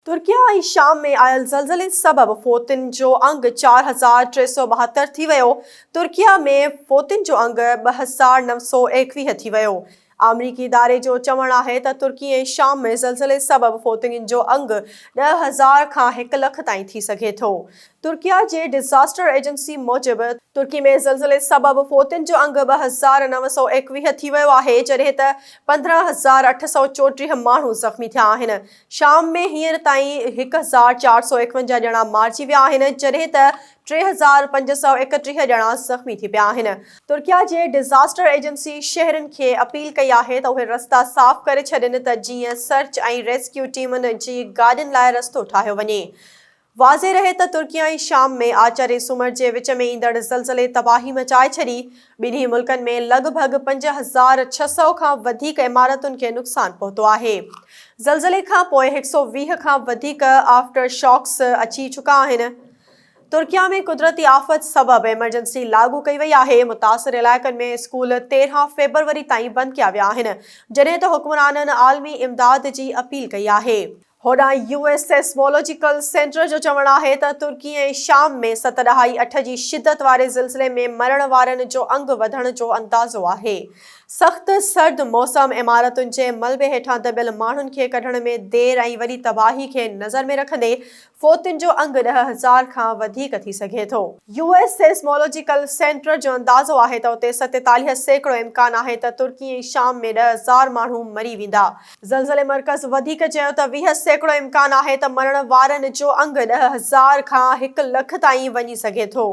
ترڪيه ۽ شام ۾ آيل زلزلي سبب فوتين جو انگ 4372 ٿي ويو، ترڪيه ۾ فوتين جو انگ 2921 ٿي ويو. آمريڪي اداري جو چوڻ آهي ته ترڪي ۽ شام ۾ زلزلي سبب فوتگين جو انگ 10,000 کان هڪ لک تائين ٿي سگهي ٿو. ترڪيه جي ڊزاسٽر ايجنسي موجب، ترڪي ۾ زلزلي سبب فوتين جو انگ 2921 ٿي ويو آهي جڏهن ته 15834 ماڻهو زخمي ٿيا آهن. شام ۾ هينئر تائين 1451 ڄڻا مارجي ويا آهن جڏهن ته 3531 ڄڻا زخمي ٿي پيا آهن. ترڪيه جي ڊزاسٽر ايجنسي شهرين کي اپيل ڪئي آهي ته اهي رستا صاف ڪري ڇڏين ته جيئن سرچ ۽ ريسڪيو ٽيمن جي گاڏين لاء رستو ٺاهيو وڃي. واضح رهي ته ترڪيه ۽ شام ۾ آچر ۽ سومر جي وچ ۾ ايندڙ زلزلي تباهي مچائي ڇڏي، ٻنهي ملڪن ۾ لڳ ڀڳ 5600 کان وڌيڪ عمارتن کي نقصان پهتو آهي. زلزلي کان پوء 120 کان وڌيڪ آفٽر شاڪس اچي چڪا آهن. ترڪيه ۾ قدرتي آفت سبب ايمرجنسي لاڳو ڪئي وئي آهي، متاثر علائقن ۾ اسڪول 13 فيبروري تائين بند ڪيا ويا آهن، جڏهن ته حڪمرانن عالمي امداد جي اپيل ڪئي آهي. هوڏانهن يو ايس سيسمولوجيڪل سينٽر جو چوڻ آهي ته ترڪي ۽ شام ۾ ست ڏهائي اٺ جي شدت واري زلزلي ۾ مرڻ وارن جو انگ وڌڻ جو اندازو آهي. سخت سرد موسم، عمارتن جي ملبي هيٺان دٻيل ماڻهن کي ڪڍڻ ۾ دير ۽ وڏي تباهي کي نظر ۾ رکندي فوتين جو انگ 10,000 کان وڌيڪ ٿي سگهي ٿو. يو ايس سيسمولوجيڪل سينٽر جو اندازو آهي ته اتي 47% امڪان آهي ته ترڪي ۽ شام ۾ 10,000 ماڻهو مري ويندا. زلزلي مرڪز وڌيڪ چيو ته 20% امڪان آهي ته مرڻ وارن جو انگ 10,000 کان هڪ لک تائين وڃي سگهي ٿو.